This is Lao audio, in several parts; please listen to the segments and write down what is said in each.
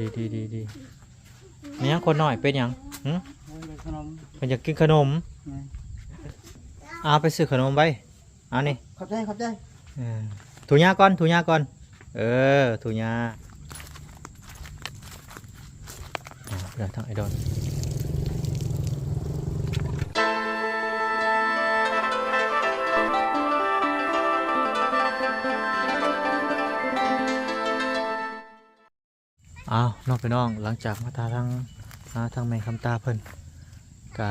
ດີໆໆໆ ແມ່ນຫຍັງຄົນນ້ອຍ ເປັນຫຍັງ? ຫຶ? ໂອ້ຍ ເປັນຂະໜົມ ເພິ່ນຢາກກິນຂະໜົມ. ແມ່ນ. ເອົາໄປຊື້ຂະໜົມໄວ້. ເອົານີ້ ຂອບໃຈ ຂອບໃຈ. ເອີ ຖູຫຍ້າກ່ອນ ຖູຫຍ້າກ່ອນ. ເອີ ຖູຫຍ້າ. ອ່າ ເພື່ອທາງໄອດອນ. ອ້າວ ເນາະພີ່ນ້ອງ ຫຼັງຈາກມາທາທາງ ຫາທາງແມ່ຄຳຕາເພິ່ນ ກະ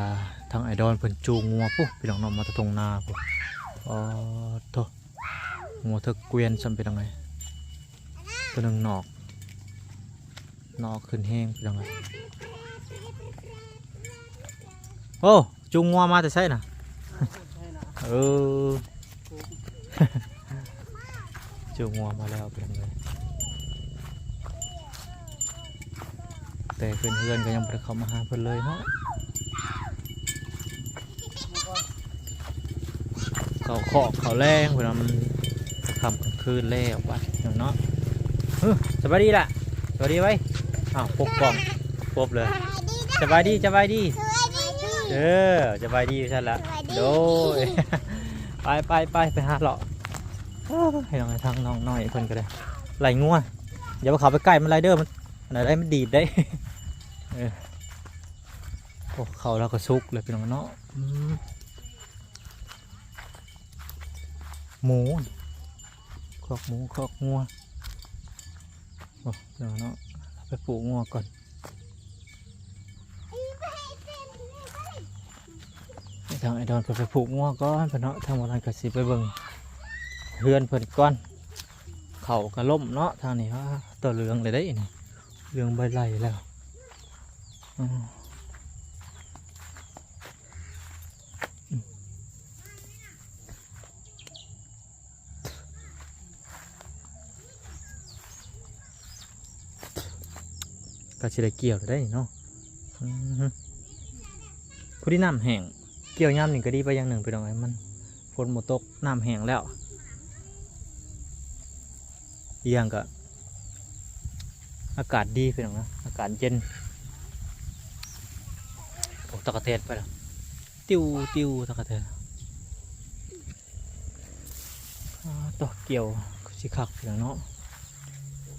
ທາງໄອດອນເພິ່ນຈູງງົວພຸ້ນ ພີ່ນ້ອງເນາະ ມາແຕ່ທົ່ງນາພຸ້ນ. ອໍ ໂທ້ ງົວເຖິກກວຽນຊ້ຳ ພີ່ນ້ອງເອີຍ. ໂຕໜຶ່ງນອກ ນອກຂຶ້ນແຮງ ພີ່ນ້ອງເອີຍ. ໂອ້ ຈູງງົວມາແຕ່ໃສນະ? ເອີ ຈູງງົວມາແລ້ວ ພີ່ນ້ອງເອີຍ. ແຕ່ເພິ່ນເຮືອນກໍຍັງບໍ່ໄດ້ເຂົ້າມາຫາເພິ່ນເລີຍເນາະ. ເຂົ້າຄອກເຂົ້າແລງ ເພິ່ນວ່າມັນຄ່ຳກາງຄືນແລ້ວບັດເນາະ. ເອີ ສະບາຍດີລະ ສະບາຍດີໄວ້. ອ້າວ ປົບກ້ອງ ປົບເລີຍ. ສະບາຍດີ ສະບາຍດີ. ເອີ ສະບາຍດີວ່າຊັ້ນລະ. ໂດຍ ໄປໆໆ ໄປຫາເລາະ. ໂອ້ຍ ທາງນ້ອງນ້ອຍເພິ່ນກໍໄດ້ໄລ່ງົວ. ຢ່າໄປເຂົ້າໄປໃກ້ມັນຫຼາຍເດີ ມັນອັນໃດມັນດີດໄດ໋. ເອີ ໂອ້ ເຂົ້າລາວກໍສຸກແລ້ວ ພີ່ນ້ອງເນາະ. ອືມ ໝູ ຄອກໝູ ຄອກງົວ. ໂອ້ ເນາະ ເນາະ ໄປຜູກງົວກ່ອນ. ທາງໄອດອນເພິ່ນໄປຜູກງົວກ່ອນເພິ່ນເນາະ. ທາງບໍ່ທັນກໍຊິໄປເບິ່ງເຮືອນເພິ່ນກ່ອນ. ເຂົ້າກໍລົ້ມເນາະ ທາງນີ້. ໂຕເຫຼືອງເລີຍເດ້ນີ້ ເຫຼືອງໃບໄລ່ແລ້ວ. ອືມ ກໍຊິໄດ້ກ່ຽວໄດ້ເນາະ. ອືມ ພໍດີນ້ຳແຫ້ງ ກ່ຽວຍາມນີ້ກໍດີໄປຢ່າງໜຶ່ງ ພີ່ນ້ອງເອີຍ ມັນຝົນບໍ່ຕົກ ນ້ຳແຫ້ງແລ້ວ. ອີກຢ່າງກໍອາກາດດີ ພີ່ນ້ອງເນາະ ອາກາດເຢັນ. ໂອ້ ຕັກກະແຕນໄປແລ້ວ ຕິວໆ ຕັກກະແຕນ. ອາ ໂຕ ກ່ຽວຄືຊິຄັກຢູ່ແລ້ວເນາະ.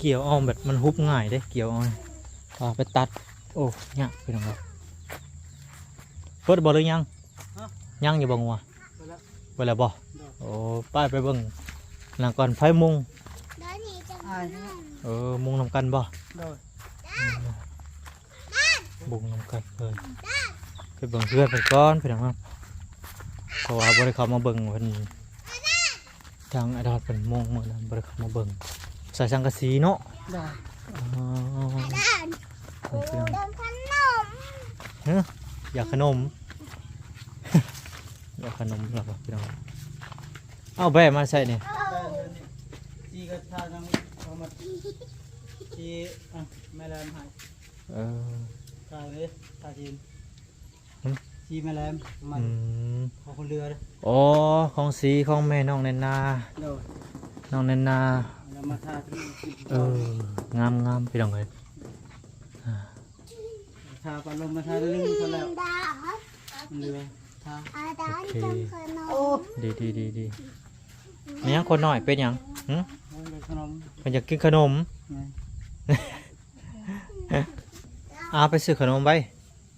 ກ່ຽວເອົາແບບມັນຮຸບງ່າຍເດ້ ກ່ຽວເອົາ ອາ ໄປຕັດ. ໂອ້ ຍາກ ພີ່ນ້ອງເອີຍ. ເບິດບໍ່ ຫຼືຍັງ? ຮະ? ຍັງຢູ່ບໍ່ງົວ? ເບິດແລ້ວ ເບິດແລ້ວບໍ່? ໂດຍ. ໂອ້ ໄປ ໄປເບິ່ງນັ້ນກ່ອນ. ໃຜມຸງ? ເອີ ມຸງນຳກັນບໍ່? ໂດຍ. ເອີ ບຸງນຳກັນເລີຍ. ໄປເບິ່ງເຮືອນເພິ່ນກ່ອນ ພີ່ນ້ອງເນາະ ເພາະວ່າບໍ່ໄດ້ເຂົ້າມາເບິ່ງເພິ່ນ ທາງອາດອດເພິ່ນມົງມື້ນັ້ນ ບໍ່ໄດ້ເຂົ້າມາເບິ່ງ. ໃສ່ສັງກະສີເນາະ. ໄດ້. ອໍ ນີ້ພີ່ນ້ອງ. ຮະ? ຢາກຂະໜົມ ຢາກຂະໜົມແລ້ວບໍ່ ພີ່ນ້ອງ? ເອົາແບມາໃສ່ນີ້. ສີກະທາທາງ ສີ ອ່ະ ແມ່ແລມໃຫ້. ເອີ ຂາຍເລີຍ ຂາຍຈີນ. ຫຶ? ສີແມ່ແລມ ມັນ ອືມ ຂອງຄົນເຮືອເດ້. ອໍ ຂອງສີຂອງແມ່ນ້ອງແນນນາ. ໂດຍ. ນ້ອງແນນນາ ແລ້ວມາທາທີ່ ເອີ ງາມໆ ພີ່ນ້ອງເອີຍ. ອ່າ ທາປາລົມມາທາລຶ້ງເທົ່າແລ້ວ ມັນເຫຼືອທາ. ໂອເຄ ດີໆໆໆ. ແມ່ນຫຍັງຄົນນ້ອຍ ເປັນຫຍັງ? ຫຶ? ໂອ້ຍ ເປັນຂະໜົມ ເພິ່ນຢາກກິນຂະໜົມ. ແມ່ນ. ເອົາໄປຊື້ຂະໜົມໄວ້.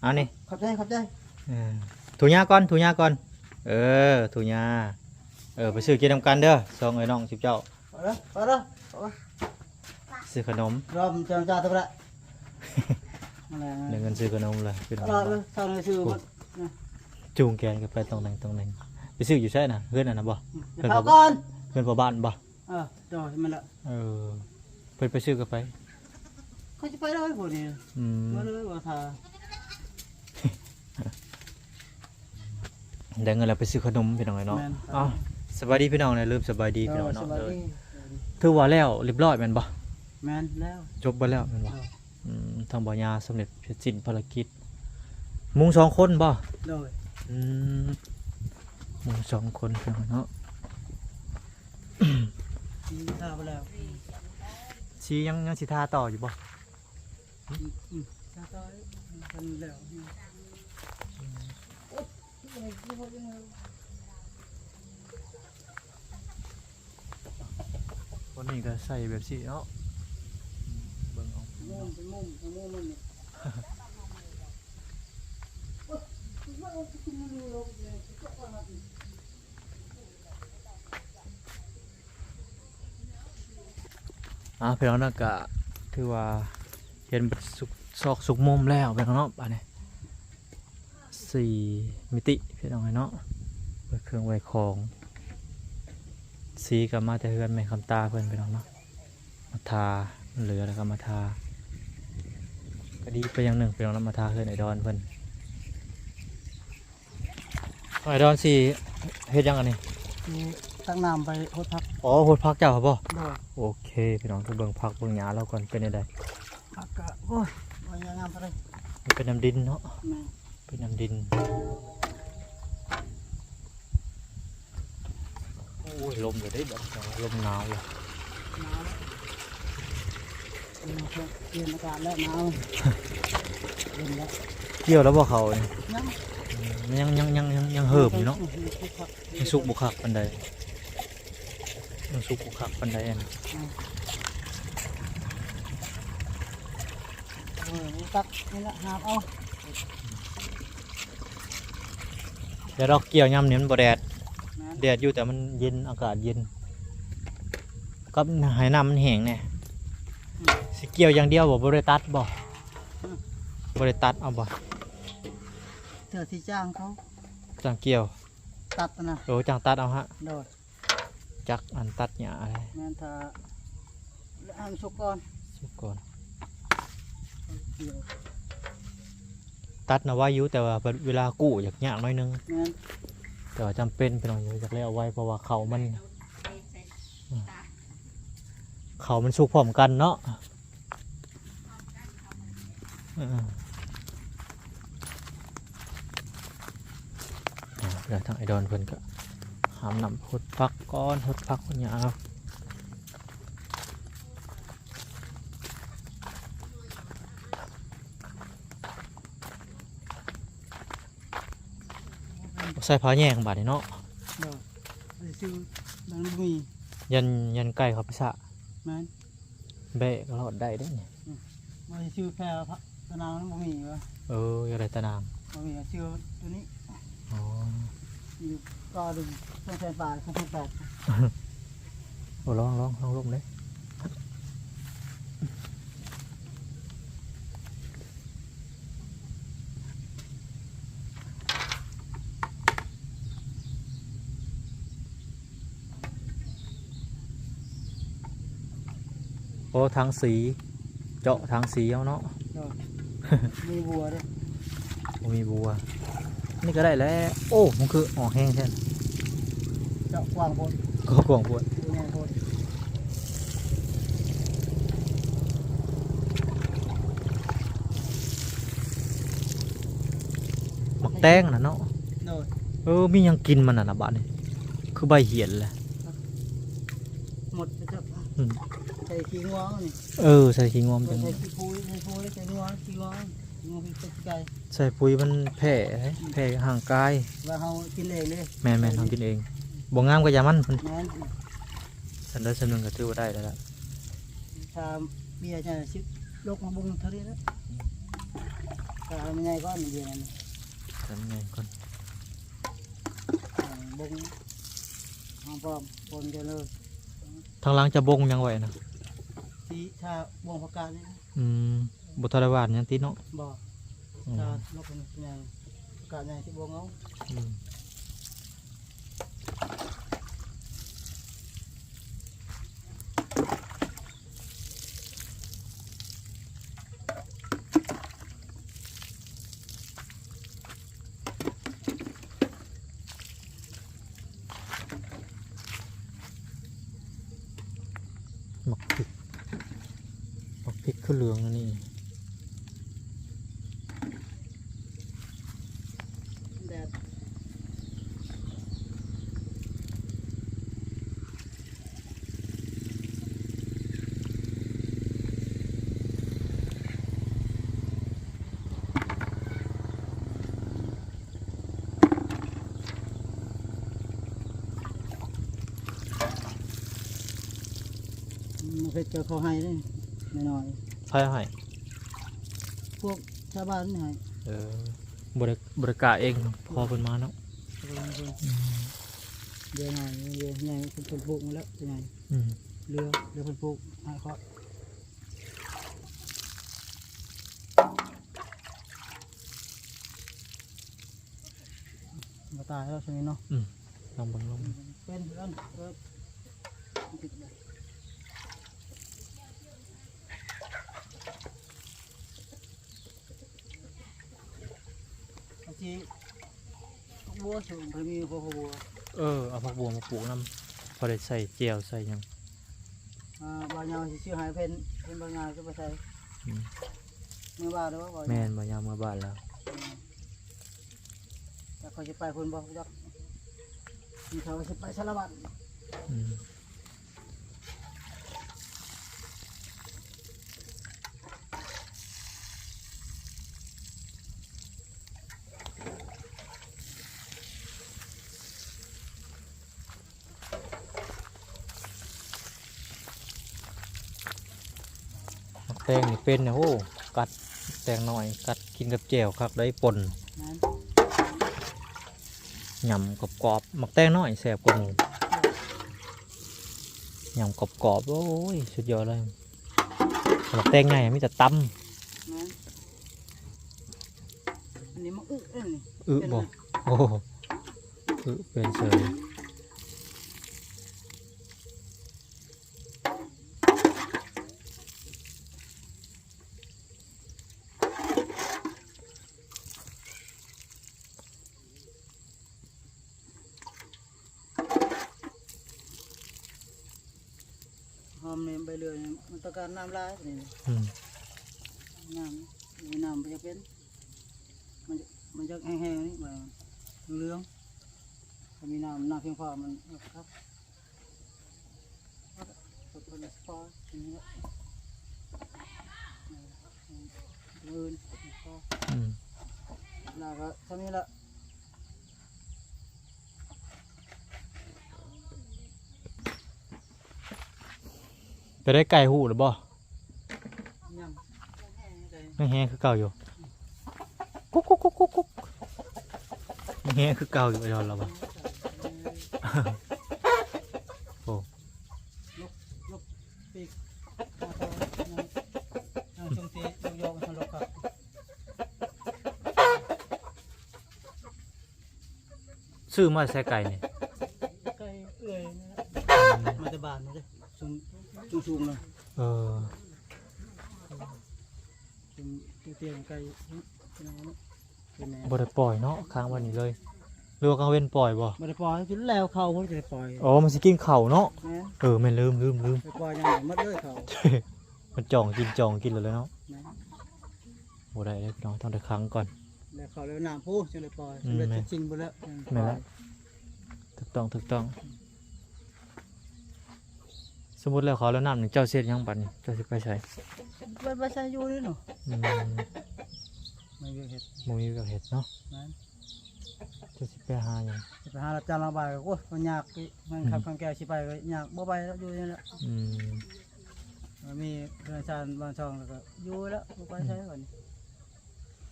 ເອົານີ້ ຂອບໃຈ ຂອບໃຈ. ເອີ ຖູຫຍ້າກ່ອນ ຖູຫຍ້າກ່ອນ. ເອີ ຖູຫຍ້າ. ເອີ ໄປຊື້ກິນນຳກັນເດີ ສອງເອື້ອຍນ້ອງຊຸມເຈົ້າ. ໄປເດີ ໄປເດີ ໄປ ຊື້ຂະໜົມ ລອມຈານຈານຕົວລະ ໄດ້ເງິນຊື້ຂະໜົມລະ ພີ່ນ້ອງ. ເອີ ເອີ ເອົາເງິນຊື້ໝົດ. ຈູງແກນກັນໄປຕອງແໜ່ງຕອງແໜ່ງ. ໄປຊື້ຢູ່ໃສນະ? ເຮືອນອັນນັ້ນບໍ່? ອືມ ເຮືອນພໍ່ ເຂົ້າກ່ອນ ເຮືອນພໍ່ບ້ານບໍ່? ເອີ ໂດຍ ແມ່ນລະ. ເອີ ເພິ່ນໄປຊື້ກັບໃຜ? ເຂົາຊິໄປເລີຍຜູ້ນີ້. ອືມ ມາເລີຍວ່າຖ້າ ໄດ້ເງິນແລ້ວໄປຊື້ຂະໜົມ ພີ່ນ້ອງເອີຍເນາະ. ແມ່ນ. ເອົ້າ ສະບາຍດີພີ່ນ້ອງ ຢ່າລືມສະບາຍດີ ໂດຍ ພີ່ນ້ອງເນາະ. ສະບາຍດີ. ໂດຍ ຖືວ່າແລ້ວຮຽບຮ້ອຍແມ່ນບໍ່? ແມ່ນແລ້ວ ຈົບເບິດແລ້ວແມ່ນບໍ່? ໂດຍ. ອືມ ທາງບ່າວຍາສຳເລັດເຮັດສິ້ນພາລະກິດ. ມຸງສອງຄົນບໍ່? ໂດຍ. ອືມ ມຸງສອງຄົນ ພີ່ນ້ອງເນາະ. ສີທາໄປແລ້ວ ສີຍັງ ຍັງຊິທາຕໍ່ຢູ່ບໍ່? ອືມ ອືມ ຖ້າຕາຍ ມັນແລ້ວ ຄົນນີ້ກໍໃສ່ແບບຊີ້ເນາະ ເບິ່ງເອົາ ມຸມ ເປັນມຸມ ເປັນມຸມມັນນີ້ ອ່າ ພີ່ນ້ອງເນາະ ກະຖືວ່າເຫັນເບິດຊຸກ ຊອກຊຸກມຸມແລ້ວ ພີ່ນ້ອງເນາະ ບາດນີ້ ສີ່ມິຕິ ພີ່ນ້ອງເອີຍເນາະ ໄວ້ເຄື່ອງໄວ້ຂອງ ສີກໍມາແຕ່ເຮືອນແມ່ຄຳຕາເພິ່ນ ພີ່ນ້ອງເນາະ ມາທາ ເຫຼືອແລ້ວກໍມາທາ ກໍດີໄປຢ່າງໜຶ່ງ ພີ່ນ້ອງເນາະ ມາທາເຮືອນໄອ້ດອນເພິ່ນ. ອ້າຍດອນຊິເຮັດຫຍັງອັນນີ້? ຊິຕັກນ້ຳໄປຫົດຜັກ. ອໍ ຫົດຜັກເຈົ້າບໍ? ໂດຍ. ໂອເຄ ພີ່ນ້ອງ ໄປເບິ່ງຜັກເບິ່ງຫຍ້າລາວກ່ອນ ເປັນແນວໃດ? ຜັກກະ ໂອ້ຍ ບໍ່ງາມປານໃດ ມັນເປັນນ້ຳດິນເນາະ. ແມ່ນ ເປັນນ້ຳດິນ. ໂອ້ຍ ລົມຢູ່ເດ້ ແບບລົມໜາວຢູ່ ໜາວແລ້ວ ປ່ຽນອາກາດແລ້ວ ໜາວ ເຢັນແລ້ວ. ກ່ຽວແລ້ວບໍ່ເຂົ້ານີ້? ຍັງ ຍັງ ຍັງ ຍັງ ຍັງເຫີມຢູ່ເນາະ ຍັງສຸກບໍ່ຄັກປານໃດ ຍັງສຸກບໍ່ຄັກປານໃດອັນ ອືມ ເອີ ຕັກນີ້ລະ ຫາບເອົາ. ແດດອອກ ກ່ຽວຍາມນີ້ມັນບໍ່ແດດ ແມ່ນ ແດດຢູ່ ແຕ່ມັນເຢັນ ອາກາດເຢັນ ກັບໃຫ້ນ້ຳມັນແຫ້ງແດ່. ອືມ ຊິກ່ຽວຢ່າງດຽວບໍ່? ບໍ່ໄດ້ຕັດບໍ່? ອືມ ບໍ່ໄດ້ຕັດເອົາບໍ່? ເທື່ອຊິຈ້າງເຂົາ ຈ້າງກ່ຽວ ຕັດນະ. ໂອ້ ຈ້າງຕັດເອົາຫະ? ໂດຍ. ຈັກອັນຕັດຫຍ້າ ແມ່ນ ຖ້າໃຫ້ມັນສຸກກ່ອນ ສຸກກ່ອນ ຕັດນະໄວຢູ່ ແຕ່ວ່າເວລາກູ້ຢາກຍາກໜ້ອຍໜຶ່ງ. ແມ່ນ ແຕ່ວ່າຈຳເປັນພີ່ນ້ອງ ຢາກແລ້ວໄວ ເພາະວ່າເຂົ້າມັນ ເຂົ້າມັນສຸກພ້ອມກັນເນາະ. ເອີ ແລ້ວທາງໄອ້ດອນເພິ່ນກໍຫາມນ້ຳຫົດຜັກກ່ອນ ຫົດຜັກຫົດຫຍ້າເນາະ. ໃສ່ຜ້າແຍງບາດນີ້ເນາະ. ໂດຍ ຊື່ ມັນບໍ່ມີ ຢ້ານ ຢ້ານໄກ່ເຂົ້າໄປຊະ. ແມ່ນ ແບກກໍລອດໄດ້ເດ້ນີ້. ອືມ ບໍ່ໄດ້ຊື້ແພຕະນາງ ມັນບໍ່ມີວະ. ເອີ ຢາກໄດ້ຕະນາງ ບໍ່ມີ ຊື້ຕົວນີ້. ອໍ ຢູ່ກໍດຶງ ສອງແສນປາຍ ສອງແສນແປດ. ໂອ້ ລອງ ລອງ ລອງລົມເດ້. ໂອ້ ຖັງສີ ເຈາະຖັງສີເອົາເນາະ. ໂດຍ ມີບົວເດ້ ບໍ່ມີບົວ ນີ້ກໍໄດ້ແຫຼະ. ໂອ້ ມັນຄືອອກແຮງແທ້ ເຈາະກວ້າງໂພດ ກໍກວ້າງໂພດ ໃຫຍ່ໂພດ. ໝາກແຕງນະເນາະ. ໂດຍ ເອີ ມີຫຍັງກິນມັນນັ້ນນະບາດນີ້ ຄືໃບຫຽນແຫຼະ. ໝົດໄປຈັກ ອືມ ໃສ່ຂີ້ງົວນີ້. ເອີ ໃສ່ຂີ້ງົວມັນ ໃສ່ຂີ້ປຸຍ ໃສ່ປຸຍ ໃສ່ງົວ ຂີ້ງົວ ງົວ ຂີ້ໄກ່ ໃສ່ປຸຍມັນແພ້ ອືມ ແພ້ຮ່າງກາຍ ວ່າເຮົາກິນເອງເດ້. ແມ່ນໆ ເຮົາກິນເອງ ບໍ່ງາມກໍຢ່າມັນ. ແມ່ນ ຊັ້ນໃດຊັ້ນໜຶ່ງກໍຖືວ່າໄດ້ແລ້ວລະ. ຖ້າເບຍໃຫຍ່ຊິລົກມາເບິ່ງເທົ່ານີ້ແຫຼະ. ຖ້າໃຫຍ່ກ່ອນເບຍນັ້ນ ຖ້າໃຫຍ່ກ່ອນ ເອີ ເບິ່ງ ຫອມປ້ອມປົນກັນເລີຍ. ທາງຫຼັງຈະບົງຫຍັງໄວ້ນະ? ຊິຖ້າບົງຜັກກາດນີ້. ອືມ ບໍ່ທັນໄດ້ຫວ່ານຫຍັງຕິເນາະ? ບໍ່. ອືມ ຖ້າລົກໃຫຍ່ ກະໃຫຍ່ຊິບົງເອົາ. ອືມ ໝາກພິກ ໝາກພິກຄືເຫຼືອງອັນນີ້. ແດດ. ເຂົາໃຫ້ເດ້ ນ້ອຍໆ. ໃຜໃຫ້? ພວກຊາວບ້ານໃຫ້. ເອີ ບໍ່ໄດ້ ບໍ່ໄດ້ກະເອງ ຂໍເພິ່ນມາເນາະ. ເອີ ອືມ ເດືອນໃຫຍ່ ເດືອນໃຫຍ່ເພິ່ນ ເພິ່ນປູກມາແລ້ວ ໃຫຍ່. ອືມ ເຫຼືອ ເຫຼືອເພິ່ນປູກໃຫ້ຂ້ອຍ. ບໍ່ຕາຍແລ້ວຊະນີ້ເນາະ. ອືມ ລອງເບິ່ງ ລອງເບິ່ງ. ເປັນຄືກັນ ເອີ ເອົາຊິ ຜັກບົວ ເພິ່ນມີ ຜັກບົວ. ເອີ ເອົາຜັກບົວມາປູກນຳ ພໍໄດ້ໃສ່ແຈ່ວໃສ່ຫຍັງ. ອ່າ ບ່າວຍາວຊິຊື້ໃຫ້ເພິ່ນ ເພິ່ນບ່າວຍາວຊິໄປໃສ່. ອືມ ເມືອບ້ານແລ້ວບໍ່? ແມ່ນ ບ່າວຍາວເມືອບ້ານແລ້ວ. ອືມ ຈັກເຂົາຊິໄປພຸ້ນບໍ່ຈັກ ມີເຂົາຊິໄປສາລະວັນ. ອືມ ໝາກແຕງນີ້ເປັນນະ ໂອ້ ກັດ ແຕງນ້ອຍ ກັດກິນກັບແຈ່ວຄັກໄດ໋ ປົ່ນ. ແມ່ນ ຫຍ້ຳກອບໆ ໝາກແຕງນ້ອຍແຊບກວ່າໝູ່ ຫຍ້ຳກອບໆ. ໂອ້ຍ ສຸດຍອດເລີຍ. ໝາກແຕງໃຫຍ່ມີແຕ່ຕຳ. ແມ່ນ ອັນນີ້ມັນອຶເດ້ນີ້. ອຶບໍ່? ໂອ້ ອຶເປັນເສີຍ. ຫອມນີ້ ໃບເລື່ອຍນີ້ ມັນຕ້ອງການນ້ຳຫຼາຍນີ້. ອືມ ນ້ຳ ມີນ້ຳບໍ່ຢາກເປັນ ມັນ ມັນຢາກແຫ້ງໆ ນີ້ ໃບເຫຼືອງ. ຖ້າມີນ້ຳ ນ້ຳພຽງພໍ ມັນຄັກ. ອືມ ແລ້ວກໍສ່ຳນີ້ລະ. ໄປໄດ້ໄກ່ຮູ້ແລ້ວບໍ່? ຍັງ ຍັງແຮງຄືເກົ່າຢູ່. ກຸກໆໆໆ ຍັງແຮງຄືເກົ່າຢູ່ ຍ້ອນລະວ່າ. ໂອ້ ລຸກ ລຸກ ປີກ ມາຕໍ່ ຍັງ ຍັງຊົງຕີ ຍົກໆ ເຮົາລຸກຄັບ. ຊື້ມາແຕ່ໃສໄກ່ນີ້? ໄກ່ເອື້ອຍນີ້ແຫຼະ. ອືມ ມາແຕ່ບ້ານນີ້ເດ້ ສູງ ສູງໆ ເລີຍ. ເອີ ເປັນເຕີຍງໄກ່ ບໍ່ໄດ້ປ່ອຍເນາະ ຄ້າງໄວ້ນີ້ເລີຍ ຫຼືວ່າກາງເວັນປ່ອຍບໍ່? ບໍ່ໄດ້ປ່ອຍ ກິນແລ້ວເຂົ້າບໍ່ໄດ້ປ່ອຍ. ອໍ ມັນຊິກິນເຂົ້າເນາະ. ແມ່ນ ເອີ ແມ່ນ ລືມ ລືມ ລືມ ໄປປ່ອຍຫຍັງໝົດເລີຍເຂົ້າ. ມັນຈ່ອງກິນ ຈ່ອງກິນເລີຍເນາະ. ແມ່ນ ບໍ່ໄດ້ເດ້ພີ່ນ້ອງ ຕ້ອງໄດ້ຂັງກ່ອນ ແລ້ວເຂົ້າແລ້ວນ້ຳພຸ້ນ ຈຶ່ງໄດ້ປ່ອຍ. ອືມ ສຳເລັດ ແມ່ນ ສິ້ນບຸນແລ້ວ. ແມ່ນແຫຼະ ຖືກຕ້ອງ ຖືກຕ້ອງ. ສົມມຸດແລ້ວເຂົ້າແລ້ວນ້ຳນີ້ ເຈົ້າຊິເຮັດຫຍັງບັດນີ້? ເຈົ້າຊິໄປໃສ? ໄປ ໄປໃສຢູ່ນີ້ເນາະ. ອືມ ບໍ່ມີວຽກເຮັດ ບໍ່ມີວຽກເຮັດເນາະ. ແມ່ນ ເຈົ້າຊິໄປຫາຫຍັງ? ຊິໄປຫາຮັບຈ້າງລາວບາດ ໂອ້ຍ ມັນຍາກອີກ ມັນ ອືມ ຄັບຄຳແກ້ວ ຊິໄປກໍຍາກ ບໍ່ໄປແລ້ວ ຢູ່ນີ້ແຫຼະ. ອືມ ມັນມີເຮືອນຊານບ້ານຊ່ອງ ແລ້ວກໍຢູ່ແລ້ວ ບໍ່ໄປໃສບັດນີ້.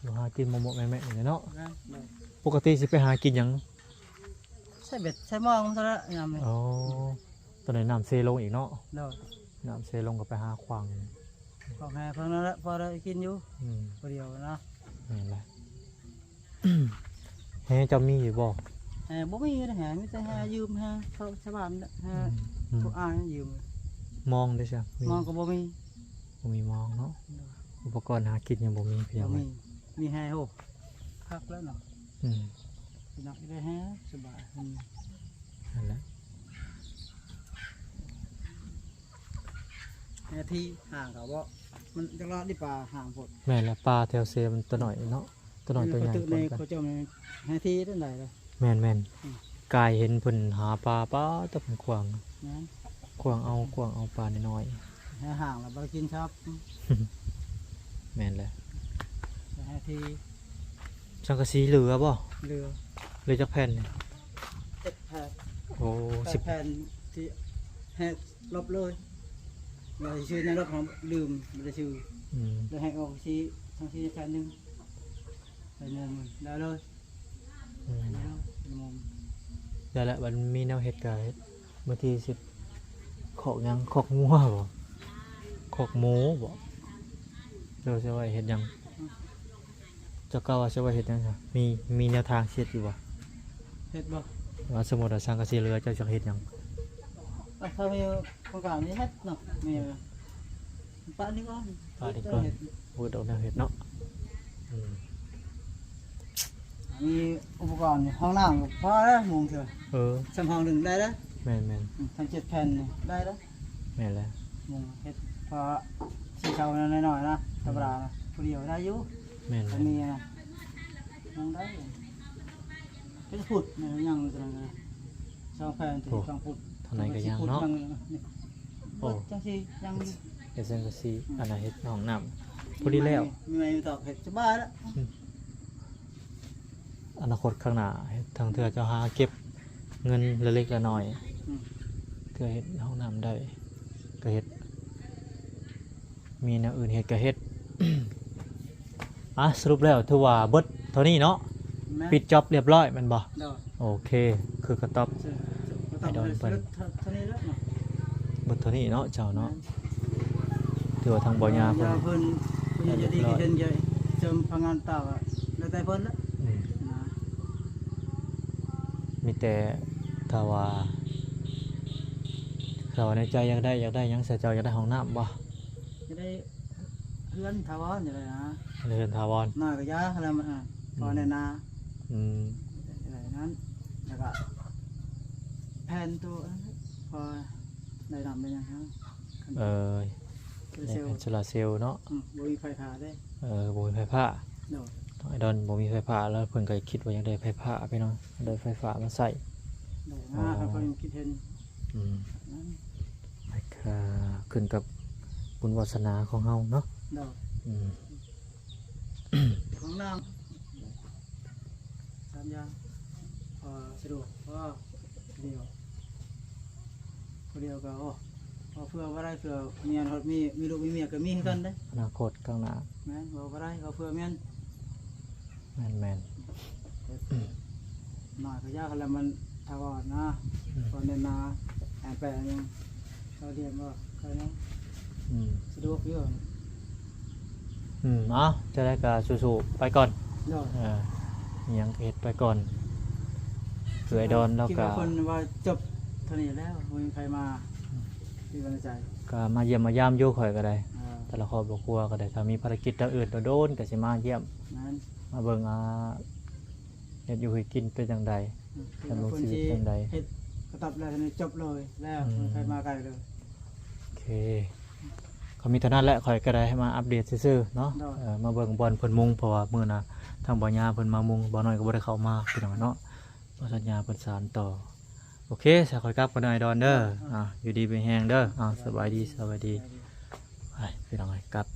ຢູ່ຫາກິນໝົກໆແມະໆນີ້ແຫຼະເນາະ. ແມ່ນ ໂດຍ ປົກກະຕິຊິໄປຫາກິນຫຍັງ? ໃສ່ເບັດໃສ່ມອງຊັ້ນລະຍາມນີ້. ອໍ ຕອນນີ້ນ້ຳເຊລົງອີກເນາະ. ໂດຍ ນ້ຳເຊລົງກໍໄປຫາຂວາງ ຂອງແຮ່ເພິ່ນນັ້ນແຫຼະ ພໍໄດ້ກິນຢູ່. ອືມ ຜູ້ດຽວນະ. ແມ່ນແຫຼະ. ແຮ່ເຈົ້າມີຢູ່ບໍ່? ແຮ່ບໍ່ມີເດ້ ແຮ່ມີແຕ່ແຮ່ ອືມ ຢືມແຮ່ເຂົາຊາວບ້ານແຫຼະ ແຮ່ ອືມ ພວກອ້າຍຢືມ. ມອງເດ້ຊະ? ມີ ມອງກໍບໍ່ມີ ບໍ່ມີມອງເນາະ. ໂດຍ ອຸປະກອນຫາກິນຍັງບໍ່ມີ ພີ່ນ້ອງ. ບໍ່ມີ ມີແຮ່ ໂອ້ ຄັກແລ້ວເນາະ. ອືມ ພີ່ນ້ອງໄດ້ແຮ່ສະບາຍ. ອືມ ນັ້ນແຫຼະ ແຮ່ທີ່ຫ່າງເຂົາເບາະ ມັນຈັກລອດນີ້ ປ່າຫ່າງໂພດ. ແມ່ນແຫຼະ ປ່າແຖວເຊມັນຕົວໜ້ອຍເນາະ. ຕົວນ້ອຍຕົວໃຫຍ່ ເຂົາເຈົ້າແມ່ນແຮ່ທີ່ນັ້ນໃດລະ. ແມ່ນໆ ອືມ ກາຍເຫັນເພິ່ນຫາປາ ປາແຕ່ເພິ່ນຂວາງ ແມ່ນ ຂວາງເອົາ ຂວາງເອົາປານ້ອຍໆ ແຮ່ຫ່າງລະບໍ່ໄດ້ກິນຄັບ. ແມ່ນແຫຼະ ແຮ່ທີ່. ສັງກະສີເຫຼືອບໍ່? ເຫຼືອ ເຫຼືອຈັກແຜ່ນນີ້? ເຈັດແຜ່ນ. ໂອ້ ແປດສິບແຜ່ນທີ່ແຮ່ລົບເລີຍ. ວ່າຊິຊື້ແນວລົດ ເຮົາລືມ ບໍ່ໄດ້ຊື້. ອືມ ແລ້ວໃຫ້ອອກຊີ້ ທາງຊີ້ແສນໜຶ່ງ ໄປເງິນໄດ້ເລີຍ. ອືມ ໄດ້ເລີຍ ໄດ້ແລ້ວ ບັດມີແນວເຮັດກະເຮັດ. ມື້ທີສິບ ຄອກຫຍັງ? ຄອກງົວບໍ? ຄອກໝູບໍ? ເຈົ້າຊິໄວ້ເຮັດຫຍັງ? ເຈົ້າກ່າວວ່າຊິໄວ້ເຮັດຫຍັງຊະ? ມີ ມີແນວທາງຊິເຮັດຢູ່ບໍ່? ເຮັດບໍ່? ວ່າສົມມຸດວ່າສັງກະສີເຫຼືອ ເຈົ້າຊິເຮັດຫຍັງ? ເອີ ຖ້າມີໂຄງການນີ້ເຮັດເນາະ ມີ ປະນີ້ກ່ອນ ປະນີ້ກ່ອນ ເຮັດ ເຮັດ ເຮັດອອກແນວເຮັດເນາະ. ອືມ ມີອຸປະກອນຫ້ອງນ້ຳກໍພໍແລ້ວ ມຸງເທື່ອ. ເອີ ສ່ຳຫ້ອງໜຶ່ງໄດ້ແລ້ວ. ແມ່ນໆ ອືມ ທັງເຈັດແຜ່ນນີ້ໄດ້ແລ້ວ. ແມ່ນແລ້ວ ມຸງເຮັດພໍ ສີ່ເສົານ້ອຍໆນະ ອືມ ທຳມະດານະ ຜູ້ດຽວໄດ້ຢູ່. ແມ່ນໆ ກໍມີນະ ຍັງໄດ້ ເປັນຟຸດຍັງ ສອງແຜ່ນ ໂອ້ ສອງຟຸດ ທາງໃນກໍຍັງເນາະ. ໂອ້ ຈັ່ງຊີ້ຍັງຢູ່ ເຮັດສັງກະສີ ອືມ ອັນນັ້ນເຮັດຫ້ອງນ້ຳ ພໍດີແລ້ວ ມີໄມ້ ມີຕອກ ເຮັດສະບາຍແລ້ວ. ອືມ ອະນາຄົດຂ້າງໜ້າ ທາງເທື່ອເຈົ້າຫາເກັບເງິນລະເລັກລະນ້ອຍ ອືມ ເພື່ອເຮັດຫ້ອງນ້ຳໄດ້ ກໍເຮັດ ມີແນວອື່ນເຮັດກໍເຮັດ. ອ່ະ ສະຫຼຸບແລ້ວຖືວ່າເບິດເທົ່ານີ້ເນາະ. ແມ່ນ ປິດຈ໊ອບລຽບຮ້ອຍແມ່ນບໍ່? ໂດຍ ໂອເຄ ຄືກະຕອບ ເອີ ໄອ້ດອນເພິ່ນ ເບິດເທົ່ານີ້ແລ້ວເນາະ ເບິດເທົ່ານີ້ເນາະເຈົ້າເນາະ. ແມ່ນ ຖືວ່າທາງບໍ່ຍາເພິ່ນ ເອີ ເພິ່ນ ເພິ່ນຢາກຈະດີກໍເຮັດ ຢາກເສີມພະນັກງານຕ່າງ ແລ້ວແຕ່ເພິ່ນແຫຼະ. ອືມ ນະ ມີແຕ່ຖ້າວ່າ ຖ້າວ່າໃນໃຈຢາກໄດ້ ຢາກໄດ້ຫຍັງຊະ ເຈົ້າຢາກໄດ້ຫ້ອງນ້ຳບໍ່? ຢາກໄດ້ ເຮືອນຖາວອນຢູ່ແລ້ວນະ ເຮືອນຖາວອນ ໜ້ອຍກໍຢາກແລ້ວມັນ ອືມ ພໍແນ່ນາ. ອືມ ໄດ້ນັ້ນ ແລ້ວກໍແຜ່ນໂຕ ພໍໄດ້ນ້ຳໄດ້ຫຍັງ ເອີ ໂຊລາເຊວ ແມ່ນ ໂຊລາເຊວເນາະ. ອືມ ບໍ່ມີໄຟຟ້າເດ້ ເອີ ບໍ່ມີໄຟຟ້າ. ໂດຍ ໄອ້ດອນບໍ່ມີໄຟຟ້າ ແລ້ວເພິ່ນກໍຄິດວ່າຢາກໄດ້ໄຟຟ້າ ພີ່ນ້ອງ ໄດ້ໄຟຟ້າມາໃຊ້. ໂດຍ ອໍ ນະ ເພິ່ນຄິດເຫັນ. ອືມ ອືມ ກໍຂຶ້ນກັບບຸນວາສະໜາຂອງເຮົາເນາະ. ໂດຍ ອືມ ຂອງນາງ ສາມຢ່າງ ພໍສະດວກ ພໍດຽວ ຜູ້ດຽວກໍ ໂອ້ ເພື່ອບໍ່ໄດ້ ເພື່ອເມຍ ຮອດມີ ມີລູກມີເມຍກໍມີຄືກັນເດ້ ອະນາຄົດຂ້າງໜ້າ. ແມ່ນ ເວົ້າບໍ່ໄດ້ ເວົ້າເພື່ອແມ່ນ. ແມ່ນໆ ໜ້ອຍກໍຢາກແລ້ວ ມັນຖາວອນນະ. ອືມ ຕອນເດີນໜ້າ ແອນແປນຍັງ ເຂົາດຽນບໍ່ ເຂົາຍັງ ອືມ ສະດວກຢູ່. ອືມ ເອົາ ຈັ່ງໃດກໍສູ້ໆໄປກ່ອນ. ໂດຍ ເອີ ອີ່ຫຍັງກໍເຮັດໄປກ່ອນ ຄືໄອ້ດອນລາວກໍ ຄິດວ່າເພິ່ນວ່າຈົບເທົ່ານີ້ແລ້ວ ບໍ່ມີໃຜມາ ອືມ ທີ່ວ່າໃນໃຈ ກໍມາຢ້ຽມມາຢາມຢູ່ ຂ້ອຍກໍໄດ້ ເອີ ແຕ່ລະຄອບລະຄົວກໍໄດ້ ຖ້າມີພາລະກິດທາງອື່ນໂດນໆ ກໍຊິມາຢ້ຽມ ແມ່ນ ມາເບິ່ງ ອ່າ ເຮັດຢູ່ເຮັດກິນເປັນຈັ່ງໃດ ອືມ ດຳລົງຊີວິດຈັ່ງໃດ ເຮັດກະຕັບແລ້ວ ຈະໄດ້ຈົບເລີຍແລ້ວ ອືມ ບໍ່ໃຫ້ມາໄກເລີຍ. ໂອເຄ ກໍມີເທົ່ານັ້ນແຫຼະ ຂ້ອຍກໍໄດ້ມາອັບເດດຊື່ໆເນາະ. ໂດຍ ເອີ ມາເບິ່ງບ່ອນເພິ່ນມຸງ ເພາະວ່າມື້ໜ້າທາງບ່າວຍາເພິ່ນມາມຸງ ບ່າວນ້ອຍກໍບໍ່ໄດ້ເຂົ້າມາ ພີ່ນ້ອງເນາະ ເພາະສັນຍາເພິ່ນສານຕໍ່. ໂອເຄ ສະ ຂ້ອຍກັບກ່ອນເດີ ອ້າຍດອນເດີ. ໂດຍ ອ່າ ຢູ່ດີມີແຮງເດີ. ອ່າ ສະບາຍດີ ສະບາຍດີ. ໄປ ພີ່ນ້ອງເອີຍ ກັບ